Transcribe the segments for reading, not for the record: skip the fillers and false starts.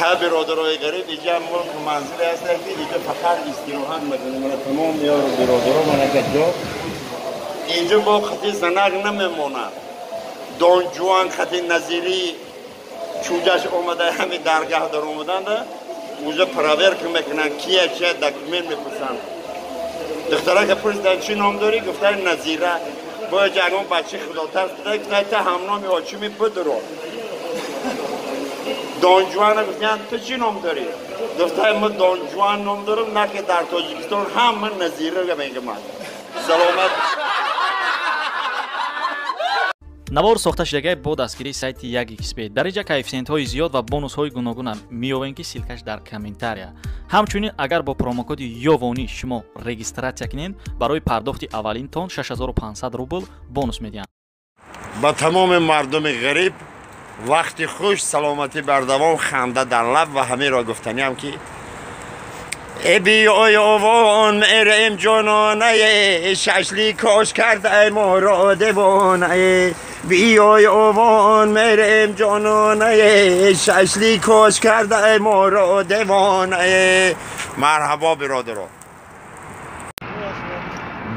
Ха бародарои ғариб, инҷа мулк манзиле ҳаст ки инҷа фақат истироҳат мекунем. Мана тамом ёру бародаро мана ҷо. Инҷа бо хати занак намемонад. Донҷуан хати назирӣ чуҷаш омада ҳами даргаҳ дар омаданда уже проверка мекунанд, кия чия документ мепурсанд. Духтарака пурсиданд, чӣ ном дорӣ? Гуфтанд Назира. Бояд ягон бачаи худотарс буда, гуфтанд та ҳамноми очими бидуро. Донҷуана гуфтанд, ту чӣ ном дорӣ? Гуфтанд ман Донҷуан ном дорам, на ки дар Тоҷикистон ҳама Назира мегӯянд. Саломат. Навор сохта шудагай бо дастгирии сайти 1xb. Дар инҷа коэффисиентҳои зиёд ва бонусҳои гуногуна меёвем, ки ссылкаш дар комментария. Ҳамчунин агар бо промокоди Ёвонӣ шумо регистратсия кунед, барои пардохти аввалинтон 6500 рубл бонус медиҳанд. Ба тамоми мардуми ғариб вақти хуш, саломатӣ бардавом, ханда дар лаб ва ҳамеро гуфтаниам ки ای آوان مرم جانانه ششلی کاش کرده ما را دیوانه بیای آوان مرم جانانه ششلی کاش کرده ما را دیوانه. مرحبا برادران.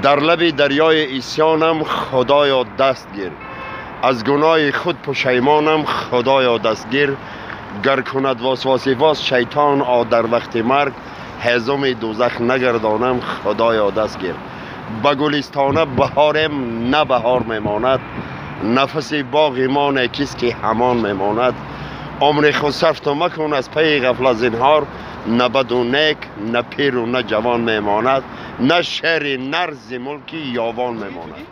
در لب دریای عصیانم خدایا دست گیر، از گناه خود پشیمانم خدایا دست گیر. گر کند وسواسی واس شیطان آ در وقت مرگ، هزم دوزخ نگردانم خدایا دست گیر. به گلستانه بهارم نه بهار میماند، نفس باغ ما نیکیست که همان میماند. عمر خود صرف تو مکن از پی غفلت زینهار، نه بد و نیک نه پیر و نه جوان میماند، نه شعر نر ز ملک یاوان میماند.